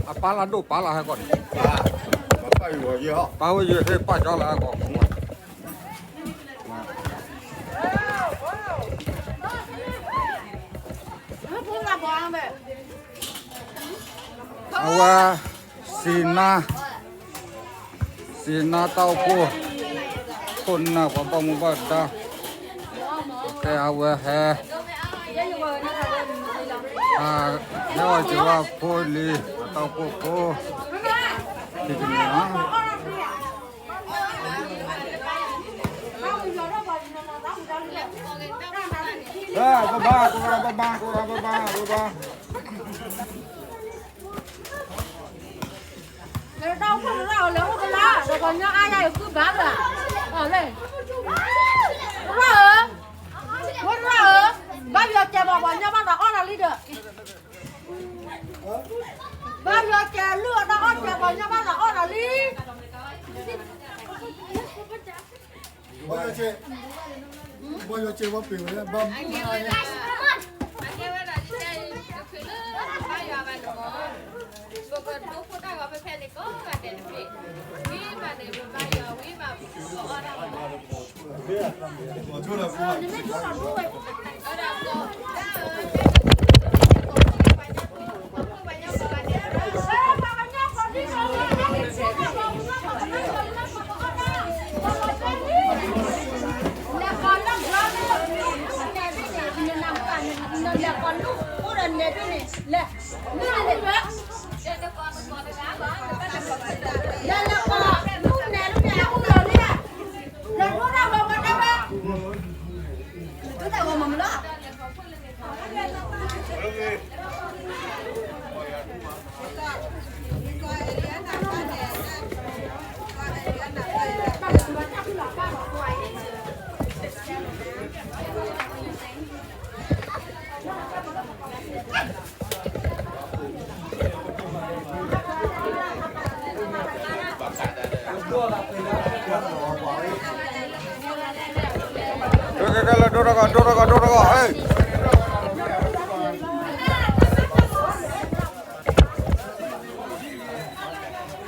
အပၢ်လၢဒိၣ်ပၢ်လၢဟဲကီးန့ၣ်, ပၢ်ဝဲယဲၢ်ဟ့ၣ်ပၢ်ကၠီလၢဟဲကီး, အဝဲ စံနါ, စံနါတၢ်အိၣ်ဖှိၣ်, ခိၣ်နၢ်ပှၤဘၣ်မူဘၣ်ဒါ, ကဲအဝဲဟဲ, ဟဲအီၤက့ၤဝဲဖိလံၤ အတၢ်အိၣ်ဖှိၣ်ဖိ, ခံကန့ၣ်လီၤ. ဘၣ်ဘၣ် ကိးဂၤဘၣ်ဘၣ် ကိးဂၤဘၣ်ဘၣ် ဘၣ်ဘၣ်. လဲၤတၢ်အိၣ်ဖှိၣ်တရၣ်အီၤ လဲၤအိၣ်တလါ ဒီးပှၤကညီအါယၤအံၤဃုဘၣ်လၢၤ, လဲၤ, တရၣ်ဧၢ, ဖိတရၣ်ဧၢ, ဘၣ်ယွၤကဲးဘၣ်ပှၤကညီဘၣ်သးအီၣ်တၢ်လံဒီး, ဘၣ်ယွၤကဲးလုၢ်အီၣ်တၢ်အီၣ်ကဲးပှၤကညီဘၣ်သး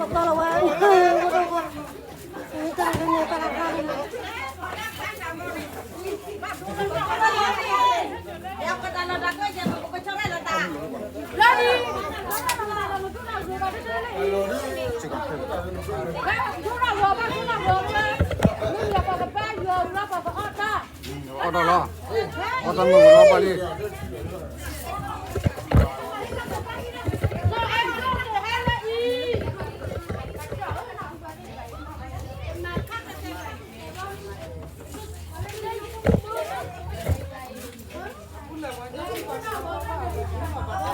အီၣ်တၢ်လံ. ဘၣ်ယွၤကဲး, ဘၣ်ယွၤကဲးဝဲပှ့ၤဝဲ ဘၣ်မူဘၣ်ဒါ,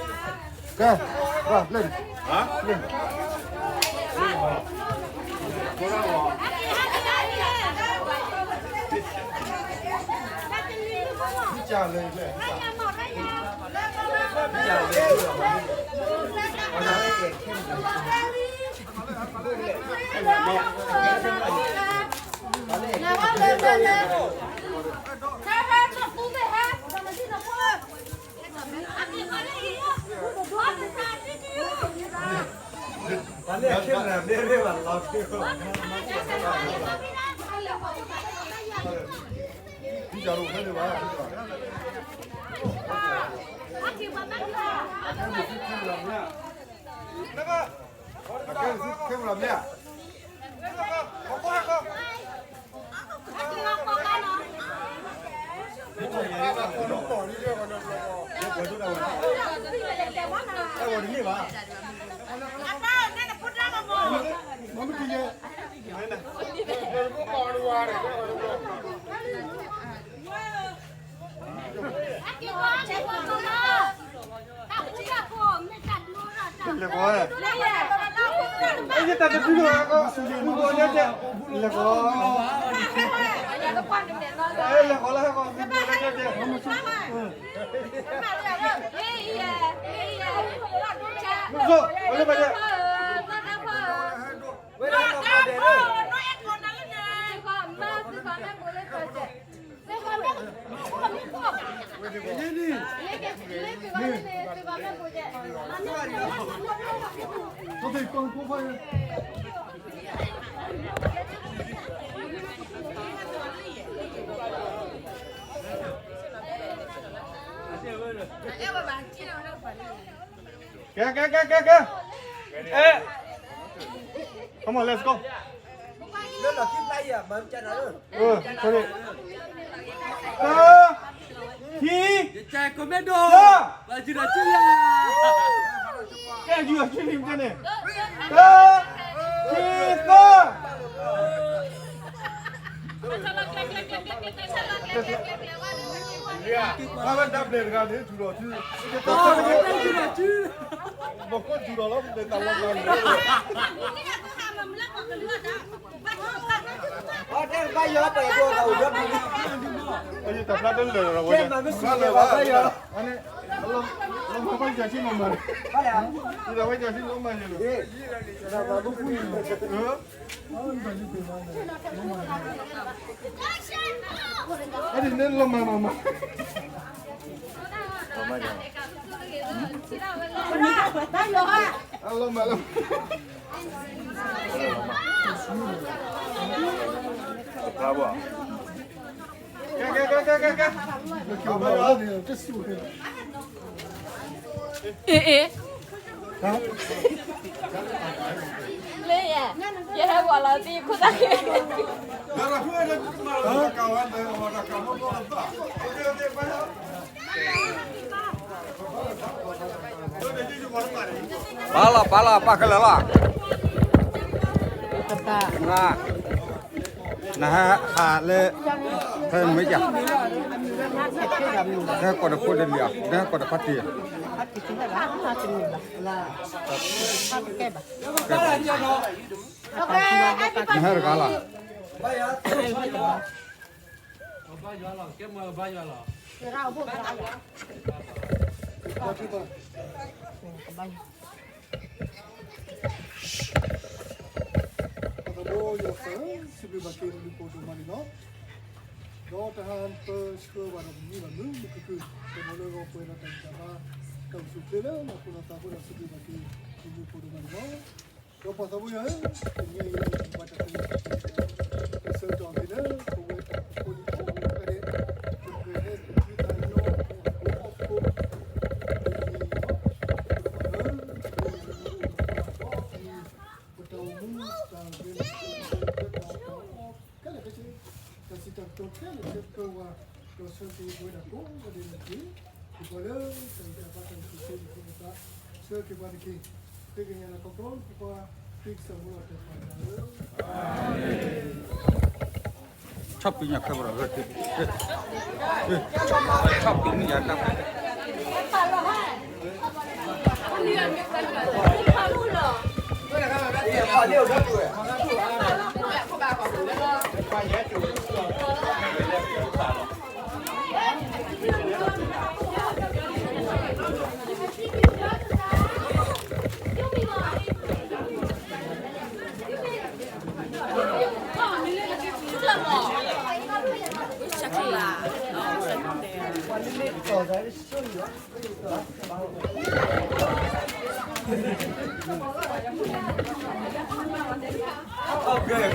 ကဲ ကဲ ကဲ လၢဒိတၢ်ဂီၤ ဒိတၢ်ဂီၤ ဒိတၢ်ဂီၤ ဟဲ. အီၣ်တၢ်လီၤ, အီၣ်တၢ်မုာ်လီၤဘၣ်လံ. ကဲ, လၢ, လၢ, လဲၤဃီ, အဲ ယတၢ်တဒုလၢကီၢ် မူဘိၣ်လၢတဲ, လဲၤဃီ, အဲ လဲၤဃီလၢဟဲကီၢ် မူဘိၣ်လၢတဲတဲ, မူဘိၣ်, အလၢဘၣ်တဲ ကဲ ကဲ ကဲ ကဲ ကဲ, အဲ, come on, let's go. လၢလီၢ်ခံဖျါယၤ မၤမ့ၢ်ကနၤလၢ, တၢ, ခံ, ယကဲကမ့ၢ်ဒိၣ်, ဘၣ်ယုၢ်ဒီးကၠူယၤ, ကဲယုၢ်ဒီးကၠူန့ၣ်မ့ၢ်ကဲန့ၣ်, တၢ, ခံ, သၢ. အဝဲဒၣ်ဘျဲၣ်တဂၤန့ၣ် ထူးဒီးထူး, ဘၣ်ကိၣ်ထူးဒီးလီၤ မ့ၢ်တၢ်လီၤမၢ်လီၤ, အတၢ်ဖျါတလၢာ်ဒီးဝဲ, ဘၣ်လၢၤဘၣ်, လီၤမၢ်ဘၣ်ယၤဆံလီၤမၢ်, ယဝဲယၤဆံလီၤမၢ်န့ၣ်လီၤ, အဒ်န့ၣ်လီၤမၢ်မၢ်မၢ်, အလီၤမၢ်လီၤ, ကဲ ကဲ ကဲ ကဲ ကဲ, အ့ အ့ လၢယဲ, ယဟဲဂီၤလီၤသံခိၣ်သၣ်, ပာ်လီၤ ပာ်လီၤ ပာ်ခဲလၢာ်လီၤ, နဟးဟးလၢ, ဖဲမ့ၢ်က, နဟဲကိးတဖိတလံၤဧါ, နဟဲကိးတဖါတံၢ်ဧါ, နဟဲတဂၤလီၤ, ဘါယွၤလီၤ, ကဲမွဲကဘါယွၤလီၤ. ပသးဘိယွၤသး, စံးဘျုးဘၣ်က့ၤနမူခိၣ်ဒိၣ်မးန့ၣ်လီၤ. ဒီးတဟါပၢဆှၢဘၣ်ဒီးပမံဘၣ်မုာ်မုာ်ခုၣ်ခုၣ်, ပမ့ၢ်လၢဂီၤပှဲၤဒီးတၢ်ဂံၢ်တၢ်ဘါ, တၢ်အိၣ်ဆူၣ်အိၣ်ချ့လၢနီၢ်ခိနီၢ်သးအဃိဒီး စံးဘျုးဘၣ်က့ၤနမူခိၣ်ဒိၣ်မးန့ၣ်လီၤ. ဒီးပှၤသးဘိယွၤဧၢ, တနံၤအံၤ ပှၤတၢ်သ့ၣ်ညါ, ကဆၢကတီၢ်က့ၤလၢပဝဲတၢ်အိၣ်ဖှိၣ်လံၤဖိကိးဂၤဒဲး, ပကြၢးဟဲသ့ၣ်ညါသးညီ, ပအိၣ်ဖှိၣ်, တနံၤအံၤ, ပသးဘိယွၤဧၢ, ပတၢ်အိၣ်မူတၢ်ဂဲၤ ခဲလၢာ်ခဲဆ့, တၢ်စံးတၢ်ကတိၤခဲလၢာ်ခဲဆ့ကဝၤ, ဒီးဆၢက့ၤပဝဲဒၣ်ကိးဂၤဒဲးန့ၣ်တက့ၢ်. ယပှၤလၢတၢ်ဂံၢ်တၢ်ဘါတၢ်အိၣ်ဆူၣ်အိၣ်ချ့န့ၣ် ပသးဆၢက့ၤပှၤတက့ၢ်. ဃ့ကညးနၤခီဖျိ ပပှၤသ့ကစၢ်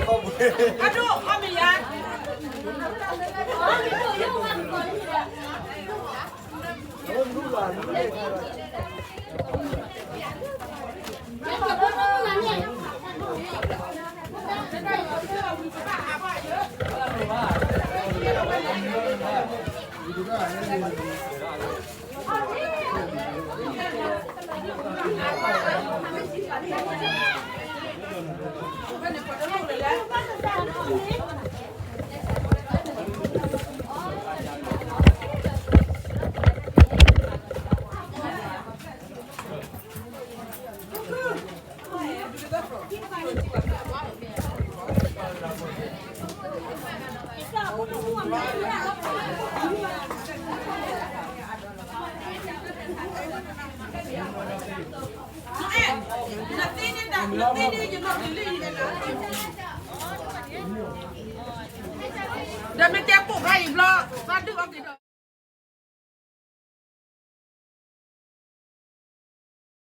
မူလီၤတဲာ်ပှၤတဂၤဧၢ, ဆီၣ်ပံညါခဲဘၣ်ဒီး, ဆီၣ်ပံညါတၢ် ဒီးမ့ၢ်တဲပိာ်ဖးအံၤဘျီ, သးဒုးအီၤက့ၤဒီး